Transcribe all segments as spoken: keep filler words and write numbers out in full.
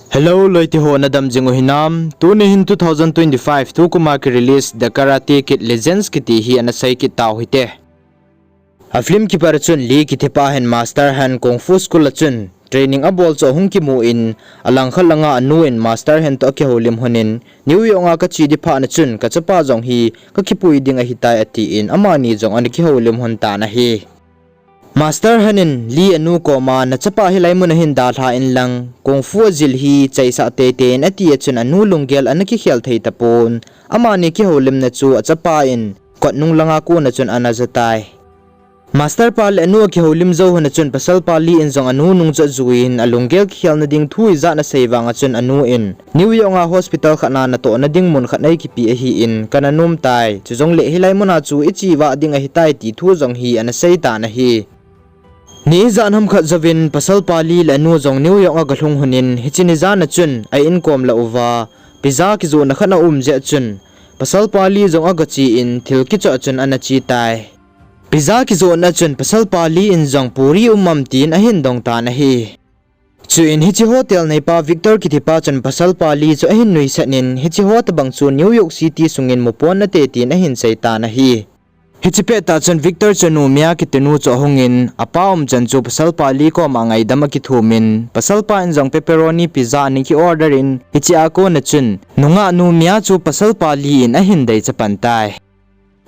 Hello, loite ho, nadam jing u hinam? Tuni hin two thousand twenty-five tukuma ki release The Karate Kid Legends kiti hi ana sei kit tau hite. A film kipat chun Lee kitipa hin Master Han Kung Fu School a chun training abol chu ahung kimu in, alangkhat langa anu in Master Han toh akihoulim lhonin, New York a kache ding phat na chun kachapa jong hi kakipui ding ahitai atin, amani jong ana kihoulim lhon tan ahi. Master Han in Lee anu koma, nachapa hilai mun a hin dalha inlang, Kung Fu ajil hi chaisah teitei in ati a chun anu lunggel ana kikhel thei tapon, amani kihoulimna chu achapa in kot nung langa kon a chun ana ja tai. Master pa le anu akihoulim jou lhon a chun pasalpa Lee in jong anu nung chu ajuiyin, alunggel kikhelna ding thu ijat ana sei vang a chun anu in, New York a hospital khat na natohna ding mun khat eikipe ahin, kana nom tai. Chujongle hilai mun a chu iche vah ding ahitai ti thu jong hi ana sei tan ahi. Ni ijat ham khat jouvin pasalpa Lee le anu jong New York a agalhung lhonin, hiche ni jan a chun a in kom lah uva pizza kijohna khat aum jeh a chun pasalpa Lee jong agache in thil kichoh a chun ana che tai. Pizza kijohna a chun pasalpa Lee in jong puri um am tin ahin dong tan ahi. Chuin hiche hotel neipa Victor kitipa chun pasalpa Lee chu ahin nuisat in, hiche ho tobang chu New York City sungin mu pon nate tin ahin sei tan ahi. Hiche pettah chun Victor chu nu Mia kitinu chu ahungin, apa umchan chu pasalpa Lee koma ngaidam akithumin, pasalpa in jong pepperoni pizza ana ki order in, hiche a kon a chun nungah nu Mia chu pasalpa Lee in ahin deicha pan tai.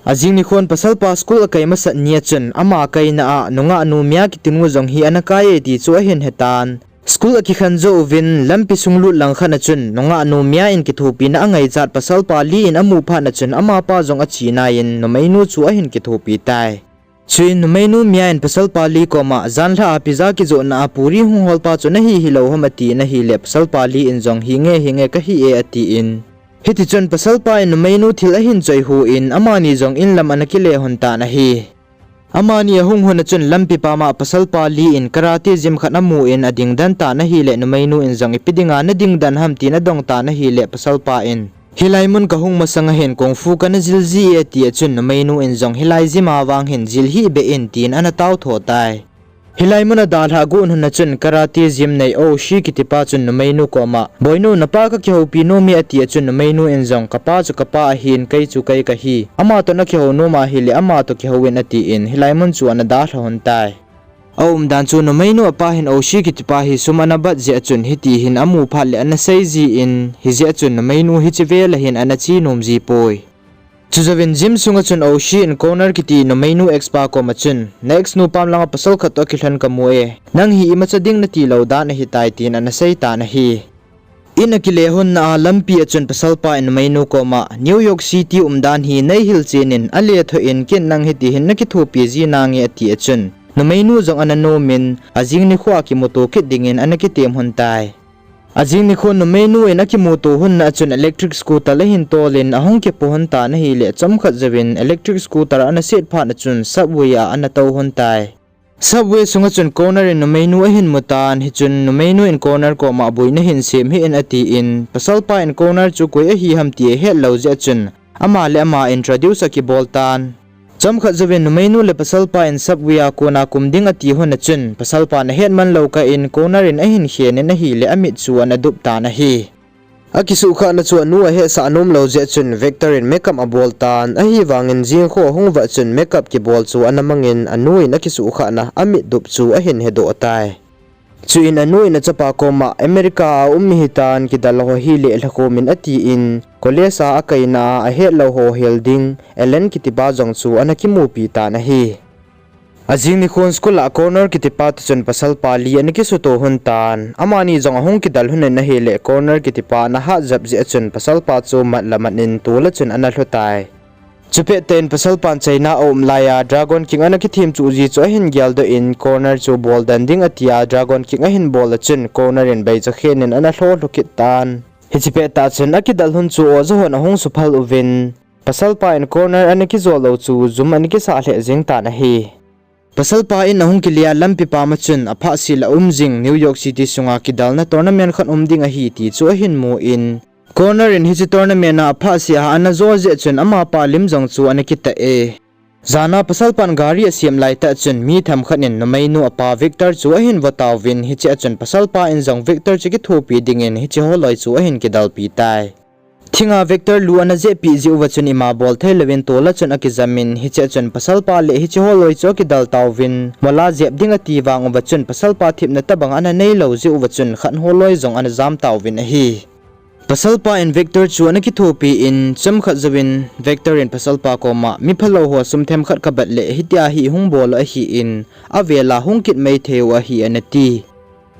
Ajing nikhon pasalpa school akai masat ni a chun ama kaina a nungah nu Mia kitinu jong hi ana kai e ti chu ahin hetan. School akikhen jou uvin lampi sung lut lang khat a chun nungah nu Mia in kithopina angaichat pasalpa Lee in amu phat a chun amapa jong ache nai in numeinu chu ahin kithopi tai. Chuin numeinu Mia in pasalpa Lee koma, janlhah a pizza kijohna a puri hung holpa chu nahi hilou ham atin ahile pasalpa Lee in jong hinge hinge kahi e atin. Hitichun pasalpa in numeinu thil ahin choi hon amani jong in lam ana kile lhon tan ahi. Amani ahung lhon a chun lampi pama pasalpa Lee in karate gym khat amun ading den tan ahile numeinu in jong ipi dinga nading den ham tin adong tan ahile pasalpa in, hilai mun kahung masanga hin kung fu kana jil ji e ati a chun numeinu in jong hilai gym a vang hin jil hih beh in tin ana tao tho tai. Hilai mun adalhah got lhon a chun karate gym nei Oshi kitipa chun numeinu koma, boinu, napa kakihoupi nom e ati a chun numeinu in jong, kapa chu kapa ahin kei chu kei kahi. Ama toh nakihou nom ahile ama toh kihou in atin hilai mun chu ana dalha lhon tai. Aumdan chu numeinu apa hin Oshi kitipa hi sum ana bat jeh a chun hiti hin amu phat le ana sei jin, hijeh a chun numeinu hiche vel a hin ana che nom ji poi. Chujouvin gym sunga chun Oshi in Connor kiti numeinu ex pa koma chun, na ex nu pam langa pasal khat toh kilhon kamu e, nang hi imacha ding nati lou dan ahitai tin ana sei tan ahi. In akile lhonna a lampi a chun pasalpa in numeinu koma, New York City umdan hi neihil chen in, ale thoh in ken nang hiti hin nakithopi ji nange ati a chun, numeinu jong ana nomin, ajing nikho a kimuto kit dingin ana kitem lhon tai. Ajing nikhon numeinu in akimuto lhonna a chun electric scooter ahin tolin ahung kipo lhon tan ahile chomkhat jouvin electric scooter ana set phat a chun subway a ana tou lhon tai. Subway sunga chun Connor in numeinu ahin mutan, hichun numeinu in Connor koma boina hin sem hih in atin, pasalpa in Connor chu koi ahi ham ti ahet lou jeh a chun ama le ama introduce akibol tan. Chomkhat jouvin numeinu le pasalpa in subway a kona kum ding ati lhon a chun, pasalpan ahet man lou kah in Connor in ahin khen in ahile amit chu ana dup tan ahi. Akisuhkhahna chu anu ahetsah nom lou jeh a chun Victor in makeup abol tan, ahivangin jingkho ahung vah chun makeup kibol chu ana mangin anu in akisuhkhahna amit dup chu ahin hedoh tai. Chuin anu in achapa koma, America a um mi hitan, kidal ho hile lhakhomin atin, college a akaina a ahet lou ho hel ding Ellen kitipa jong chu ana kimupi tan ahi. Ajing nikhon school a Connor kitipa toh chun pasalpa Lee ana kisuto lhon tan, amani jong ahung kidal lhon in ahile Connor kitipa ana hat jep jeh a chun pasalpa chu mat le mat in tol a chun ana lhu tai. Chupet tah in pasalpan China a um laiya Dragon King ana kithem chuh ji chu ahin geldoh in Connor chu bolden ding atia Dragon King ahin bol a chun Connor in beicha khen in ana lho lhu kit tan. Hiche pettah chun akidal lhon chu oja hon ahung suphal uvin, pasalpa in Connor ana kijol lou chu jum ana kisah lheh jeng tan ahi. Pasalpa in ahung kile a lampi pama chun aphahsel a um jing New York City sunga kidalna tournament khat um ding ahi ti chu ahin mu in, Connor in hiche tournament a aphahsel a ana jo jeh chun amapa lim jong chu ana kitah e. Jana pasalpan gari asem laitah chun mi themkhat in numeinu apa Victor chu ahin votauvin, hichea chun pasalpa in jong Victor chu kithopi dingin hiche holoi chu ahin kidalpi tai. Thinga Victor lu ana jehpeh jeh uva chun ima bol theilouvin tola chun akijamin, hichea chun pasalpa le hiche holoi chu akidal tauvin, mola jep ding ati vang uva chun pasalpa thepna tobang ana neilou jeh uva chun khat holoi jong ana jam tauvin ahi. Pasalpa in Victor chu ana kithopi in, chomkhat jouvin Victor in pasalpa koma, miphalou ho sum themkhat kabat leh hitia hi hung bol u ahin, avela hung kit mai thei u ahi, anati.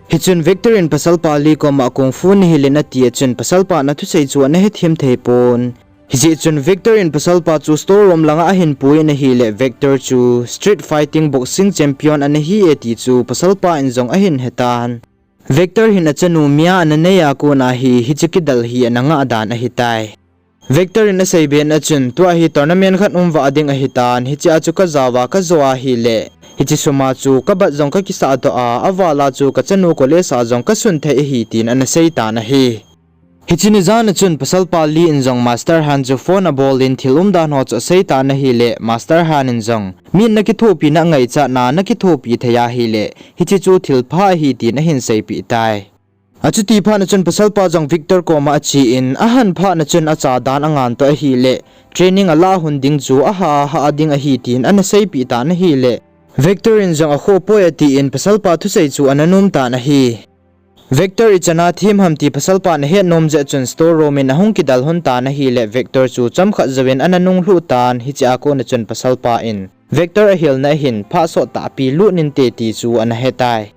Hichun Victor in pasalpa Lee koma kung fu nahil in ati a chun pasalpan athusei chu ana hethem thei pon. Hijeh chun Victor in pasalpa chu store room langa ahin pui in ahileh Victor chu street fighting boxing champion ana hi e ti chu pasalpa in jong ahin hetan. Victor hin achanu Mia ana nei a kona hi hiche kidal hi ana ngah dan ahitai. Victor in aseibe na chun tua hi tournament khat umvah ding ahitan, hichea chu kajaova kajo ahileh hiche suma chu kabat jong kakisahdoh a, avala chu kachanu college a jong kasun thei ahi tin ana seitan ahi. Hiche ni jana chun pasalpa Lee in jong Master Han chu phone abol in thil umdan ho chu aseitan ahileh Master Han in jong, min nakithopi na ngaichatna nakithopi thei ahileh hiche chu thilpha ahi tin ahin seipeh tai. Achuti phatna chun pasalpa jong Victor koma ache in, ahan phatna chun acha dan angan toh ahileh training alah hun ding chu aha hah ding ahi tin ana seipeh tan ahileh Victor in jong akhoh poi atin pasalpa thusei chu ana nom tan ahi. Victor ichana them ham ti pasalpan ahet nom jeh chun store room in ahung kidal lhon tan ahileh Victor chu chomkhat jouvin ana nunglhuh tan, hichea kona chun pasalpa in Victor ahilna ahin phah sot tahpi lut inte ti chu ana hetai.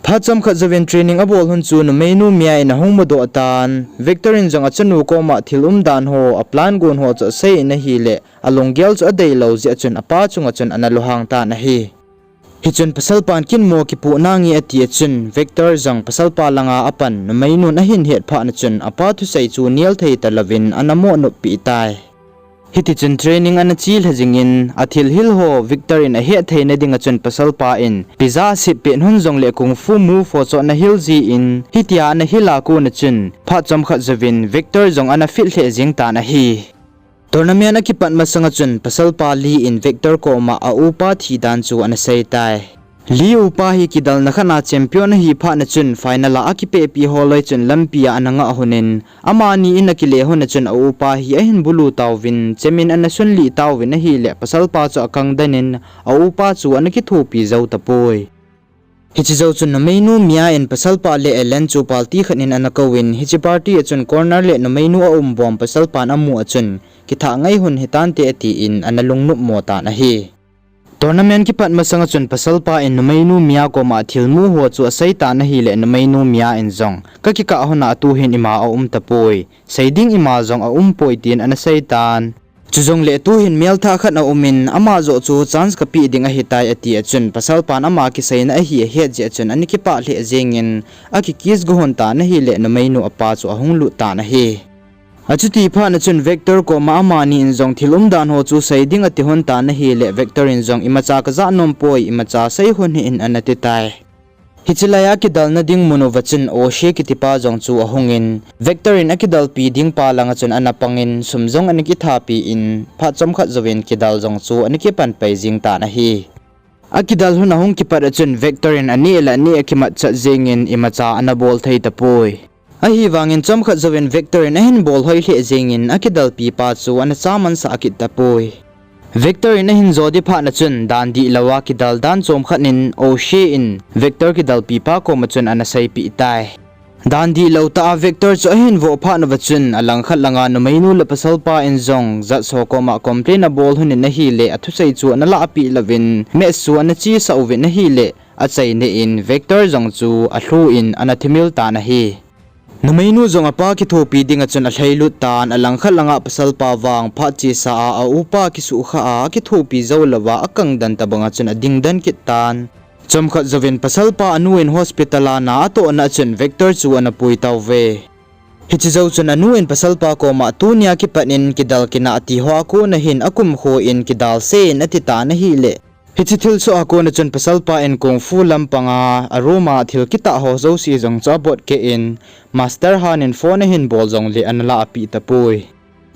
Phat chomkhat jouvin training abol lhon chu numeinu Mia in ahung mudoh tan, Victor in jong achanu koma thil umdan ho, aplan gon ho chu asei in ahileh alunggel chu adeilou jeh a chun apa chunga chun ana lunghang tan ahi. Hichun pasalpan kinmo kipoh nange ati a chun Victor jong pasalpa langa apan numeinun ahin het phatna chun apa thusei chu nel thei talouvin ana moh noppeh tai. Hitichun training ana che lha jingin, athil hil ho Victor in ahet theina dinga chun pasalpa in pizza asep pet lhon jongleh kung fu move ho chu ana hil jin, hitia ana hil a kona chun phat chomkhat jouvin Victor jong ana fit lheh jeng tan ahi. Tournament akipat masanga chun pasalpa Lee in Victor koma a upa thi dan chu ana sei tai. Lee upa hi kidalna khat a champion ahi phatna chun final a akipehpi holoi chun lampia ana ngah lhonin, amani in akile lhona chun a upa hi ahin bulu tauvin, chemin ana sunlih tauvin ahileh pasalpa chu akangdan in a upa chu ana kithopi jou tapoi. Hiche jou chun numeinu Mia in pasalpa le Alan chu party khat in ana kouvin, hiche party a chun Connor le numeinu aumbom pasalpan amu a chun, kithah ngai lhon hitante atin ana lungnopmo tan ahi. Tournament kipat masanga chun pasalpa in numeinu Mia koma thilmu ho chu asei tan ahileh numeinu Mia in jong, kakikah lhona tuhin ima aum tapoi, sei ding ima jong aumpoi tin ana sei tan. Chujongleh tuhin melthah khat aumin, ama joh chu chance kapeh ding ahitai ati a chun pasalpan ama kiseina ahi ahet jeh a chun ana kipah lheh jengin, aki kiss go lhon tan ahileh numeinu apa chu ahung lut tan ahi. Achuti phatna chun Victor koma amani in jong thil umdan ho chu sei ding ati lhon tan ahileh Victor in jong imacha kajah nompoi, imacha sei lhon hih in ana ti tai. Hiche laia akidalna ding mun uva chun O'Shea kitipa jong chu ahungin, Victor in akidalpi dingpa langa chun ana pangin, sum jong ana kithapi in, phat chomkhat jouvin kidal jong chu ana kipan pai jeng tan ahi. Akidal lhon ahung kipat a chun Victor in aneh le aneh akimatchat jengin imacha ana bol thei tapoi. Ahivangin chomkhat jouvin Victor in ahin bol hoi lheh jengin akidalpipa chu ana chamansah kit tapoi. Victor in ahin jo ding phatna chun dan dihlou a kidal dan chomkhat in O'Shea in Victor kidalpipa koma chun ana seipeh tai. Dan dihlou tah a Victor chu ahin voh phat uva chun alangkhat langa numeinu le pasalpa in jong judge ho koma complain abol lhonin ahileh athusei chu ana lahpeh louvin match chu ana chesah uvin ahileh achaina in Victor jong chu alhu in ana thimil tan ahi. Numeinu jong apa kithopi dinga chun alhailut tan, alangkhat langa pasalpa vang phat chesa a, a upa kisuhkhah a, akithopi jou louva akangdan tobanga chun adingdan kit tan. Chomkhat jouvin pasalpa anu in hospital a na atohna a chun Victor chu ana pui tauve. Hiche jou chun anu in pasalpa koma tunia kipat in kidal kinah ti hoa kona hin akumkho in kidalse in ati tan ahileh, hiche thilsoh a kona chun pasalpa in kung fu lampanga a room a thil kitah ho jouse jong chu abot keh in, Master Han in phone ahin bol jongle ana lahpeh tapoi.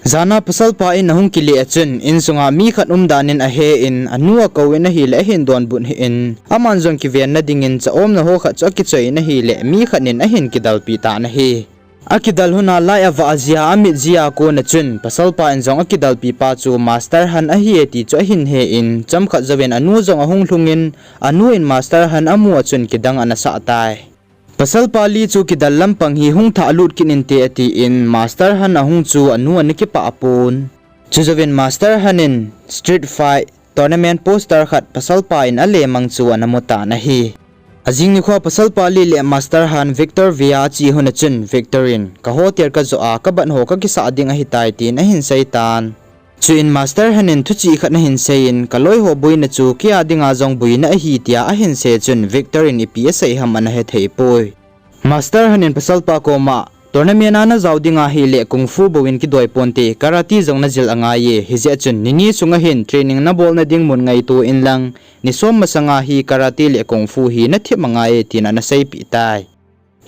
Jana pasalpa in ahung kile a chun, insunga mi khat umdan in ahe in, anu akou in ahile ahin donbut hih in, aman jong kivenna dingin cha-omna ho khat chu akichoi in ahile, mi khat in ahin kidalpi tan ahi. Akidal hun a light avah jia, amit jia kona chun, pasalpa in jong akidalpi pa chu Master Han ahi e ti chu ahin he in, chomkhat jouvin anu jong ahung lhung in, anu in Master Han amu a chun kidang ana sah tai. Pasalpa Lee chu kidal lampang hi hung thah lut kit inte atin, Master Han ahung chu anu ana kipah pon. Chujouvin Master Han in Street Fight Tournament poster khat pasalpa in alemang chu ana mu tan ahi. Ajing nikhoa pasalpa Lee le Master Han Victor vea ache hun a chun Victor in, ka hotel kajoh a, kabat ho kakisah ding ahitai tin ahin sei tan. Chuin Master Han in thuchih khat ahin sei in, ka loi ho boina chu keia dinga jong boina ahi tia ahin sei chun Victor in ipi asei ham ana hethei poi. Master Han in pasalpa koma, tournament a najao ding ahile kung fu bou in kidoi ponte, karate jong najil angai e, hijeh chun nini sunga hin training nabolna ding mun ngaito inlang, ni som masanga hi karate le kung fu hi nathep angai e tin ana seipeh tai.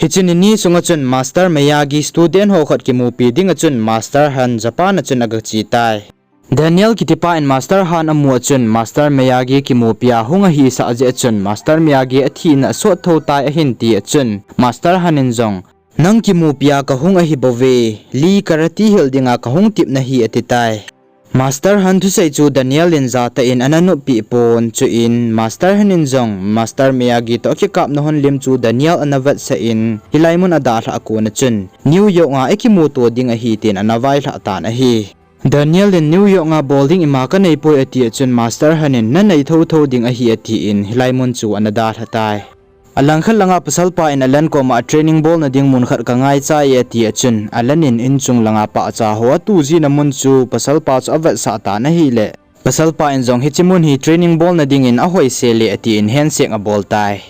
Hiche nini sunga chun Master Miyagi student ho khat kimupi dinga chun Master Han Japan a chun agache tai. Daniel kitipa in Master Han amu a chun Master Miyagi kimupia hung ahisah jeh a chun Master Miyagi athina asot thou tai ahin ti a chun Master Han in jong, nang kimupia kahung ahibouve, Lee karate hil dinga kahung tip nahi ati tai. Master Han thusei chu Daniel in jatah in ana noppeh pon, chuin Master Han in jong Master Miyagi toh akikapna hon lim chu Daniel ana vetsah in, hilai mun adalhah a kona chun New York a ikimuto ding ahi tin ana vailhah tan ahi. Daniel in New York a bol ding ima kaneipoi ati a chun Master Han in nanei thouthou ding ahi atin hilai mun chu ana dalha tai. Alangkhat langa pasalpa in Alan koma training bolna ding mun khat kangaichai e ati a chun Alan in inchung langa pahcha ho atu jina mun chu pasalpa chu avetsah tan ahile, pasalpa in jong hiche mun hi training bolna dingin ahoise le atin handshake abol tai.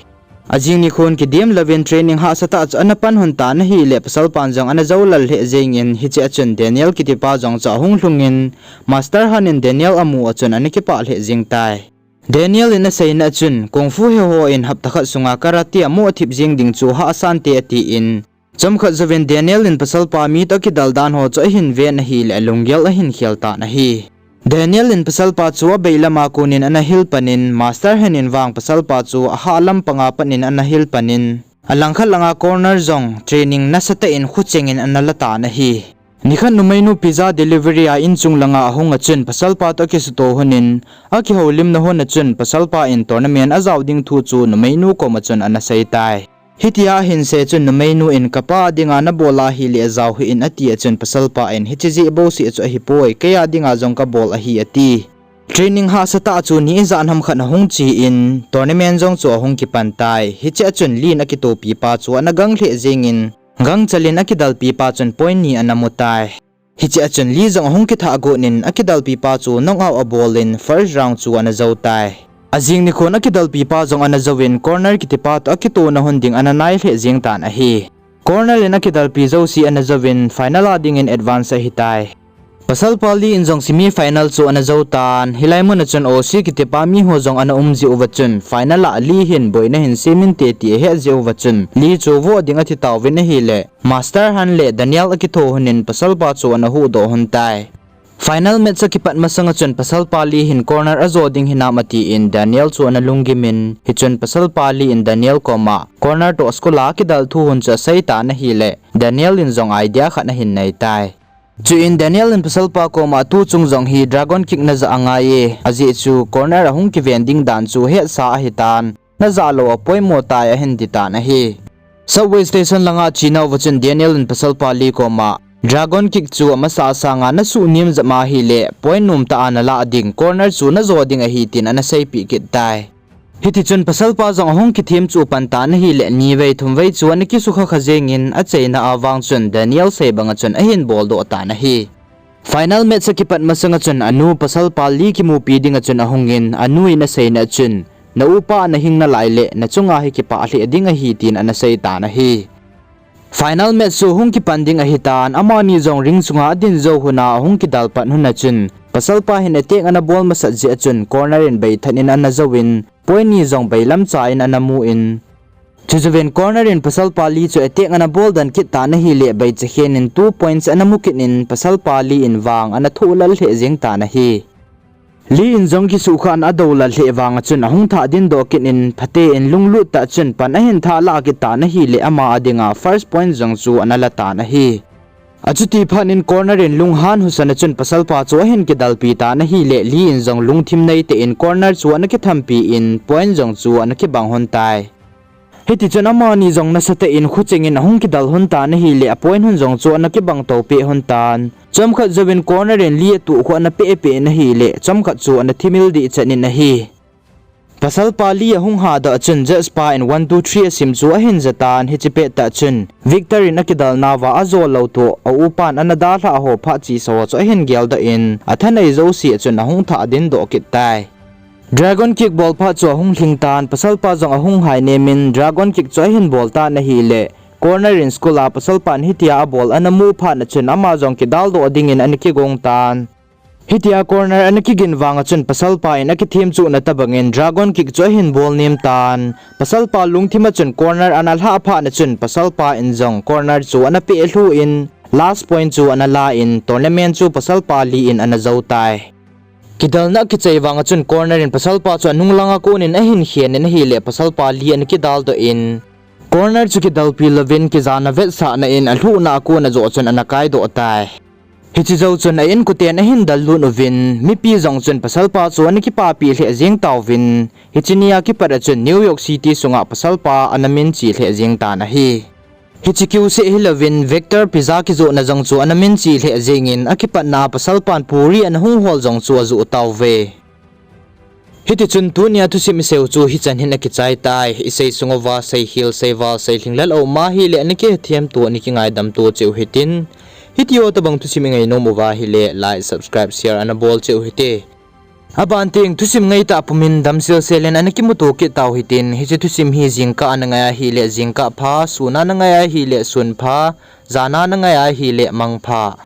Ajing nikhon kidem louvin training hahsatah chu ana pan lhon tan ahile pasalpan jong ana joulal lheh jengin hiche a chun Daniel kitipa jong chu ahung lhungin Master Han in Daniel amu a chun ana kipah lheh jeng tai. Daniel in aseina a chun, kung fu he ho in hapta khat sunga karate amoh thip jeng ding chu hahsante atin, chomkhat jouvin Daniel in pasalpa mi toh akidal dan ho chu ahin ven ahile alunggel ahin khel tan ahi. Daniel in pasalpa chu abei lama konin ana hil panin, Master Han in vang pasalpa chu ahah lam panga panin ana hil panin, alangkhat langa corner jong training nasatah in khuchengin ana la tan ahi. Nikhat numeinu pizza delivery a inchung langa ahung a chun pasalpa toh akisuto lhonin, akihoulimna lhon a chun pasalpa in tournament ajao ding thu chu numeinu koma chun ana sei tai. Hitia ahin sei chun numeinu in kapa dinga nabol ahile jao hih in ati a chun pasalpa in hiche jeh bouseh chu ahipoi, keia dinga jong kabol ahi ati. Training hahsatah chu ni ijat ham khat ahung che in, tournament jong chu ahung kipan tai. Hiche a chun Lee in akitopi pa chu ana gang lheh jengin, gangchel in akidalpi pa chun point ni ana mu tai. Hiche a chun Lee jong ahung kithah got in akidalpi pa chu knock out abolin first round chu ana jou tai. Ajing nikhon akidalpi pa jong ana jouvin corner kitipa toh akitona lhon ding ana nai lheh jeng tan ahi. Corner in akidalpi jouse ana jouvin final a dingin advance ahitai. Pasalpa Lee in jong semi final chu ana jou tan, hilai mun a chun O C kitipa miho jong ana um jeh uva chun final a Lee hin boina hin sem inte ti ahet jeh uva chun Lee chu voh ding athi tauvin ahile, Master Han le Daniel akitho lhonin pasalpa chu ana huhdoh lhon tai. Final match akipat masanga chun pasalpa Lee hin corner ajo ding hinam atin Daniel chu ana lunggimin, hichun pasalpa Lee in Daniel koma corner toh school a kidal thu lhon chu asei tan ahile, Daniel in jong idea khat ahin nei tai. Chuin Daniel in pasalpa koma tuchung jong hi dragon kick najah angai e, ajeh chu corner ahung kiven ding dan chu hetsa ahitan, najah lou a poimo tai ahin ti tan ahi. Subway station langa achenauva chun Daniel in pasalpa Lee koma dragon kick chu amasa sanga nasuhnem jep ahile point nomtah a nalah ding, corner chu najo ding ahi tin ana seipeh kit tai. Hitichun pasalpa jong ahung kithem chuh pan tan ahile nivei thumvei chu ana kisukha kha jengin acheina a vang chun Daniel sei banga chun ahin boldoh tan ahi. Final match akipat masanga chun anu pasalpa Lee kimupi dinga chun ahungin anu in aseina a chun, na upa nahing nalai le nachunga hi kipah lheh ding ahi tin ana sei tan ahi. Final match chu hung kipan ding ahitan, amani jong ring chunga adin jou lhona ahung kidal pat lhona chun, pasalpa hin attack ana bol masat jeh a chun corner in beithat in ana jouvin, point ni jong beilamcha in ana mu in, Chujouvin corner in pasalpa Lee chu attack ana bol dan kit tan ahileh, baichakhen in two points ana mu kit in pasalpa Lee in vang ana thoh lal lheh jeng tan ahi. Lee in jong kisuhkhah na adou lal lheh vang a chun ahung thah ding doh kit in phaten lunglut tah chun pan ahin thah lah kit tan ahileh, ama a dinga first point jong chu ana la tan ahi. Achuti phat in corner in lunghan husan a chun pasalpa chu ahin kidalpi tan ahileh, Lee in jong lungthim neitah in corner chu ana kithampi in point jong chu ana kibang lhon tai. Hitichun amani jong nasatah in khucheng in ahung kidal lhon tan ahileh, a point lhon jong chu ana kibang to peh lhon tan. Chomkhat jouvin corner in Lee a tuh khu ana peh peh in ahileh, chomkhat chu ana thimil dih chan in ahi. Pasalpa Lee ahung hadoh a chun judge pa in one, two, three asim chu ahin ja tan, hiche pettah chun Victor in akidal nauva ajou lou toh a upan ana dalhah ho phat chesa ho chu ahin geldoh in, athanei jouse a chun ahung thah ding doh kit tai. Dragon kick bol phat chu ahung lhing tan, pasalpa jong ahung hai nem in dragon kick chu ahin bol tan ahileh, corner in school a pasalpan hitia abol ana mu phat a chun ama jong kidaldoh dingin ana kigong tan. Hitia corner ana kigin vang a chun pasalpa in akithem chuh na tobang in dragon kick chu ahin bol nem tan. Pasalpa lungthim a chun corner ana lhah phat a chun pasalpa in jong corner chu ana peh lhu in last point chu ana la in tournament chu pasalpa Lee in ana jou tai. Kidalna kichai vang a chun corner in pasalpa chu anung lang a kon in ahin khen in ahileh, pasalpa Lee ana kidaldoh in corner chu kidalpi louvin kijana vetsahna in alhuhna a kon a joh chun ana kaidoh tai. Hiche jou chun a inkoten ahin dal lut uvin mipi jong chun pasalpa chu ana kipapi lheh jeng tauvin, hiche nia kipat a chun New York City sunga pasalpa ana minche lheh jeng tan ahi. Hiche kiu seh hilouvin Victor pizza kijohna jong chu ana minche lheh jengin, akipatna a pasalpan puri ana hung hol jong chu ajoh tauve. Hitichun tunia thusim iseiu chu hichan hin akichai tai. Isei sung uva seikhel, seival, seilhinglel aum ahileh ana kihethem to, ana kingaidam to cheh u hitin. Hitia tobang thusim ingainom uva ahileh like, subscribe, share ana bol cheh u hite. Aban teng thusim ngaitah pumin damselsel in ana kimuto kit tau hitin, hiche thusim hi jingkah a nangai ahileh jingkah pha, sun a nangai ahileh sun pha, jan a nangai ahileh mang pha.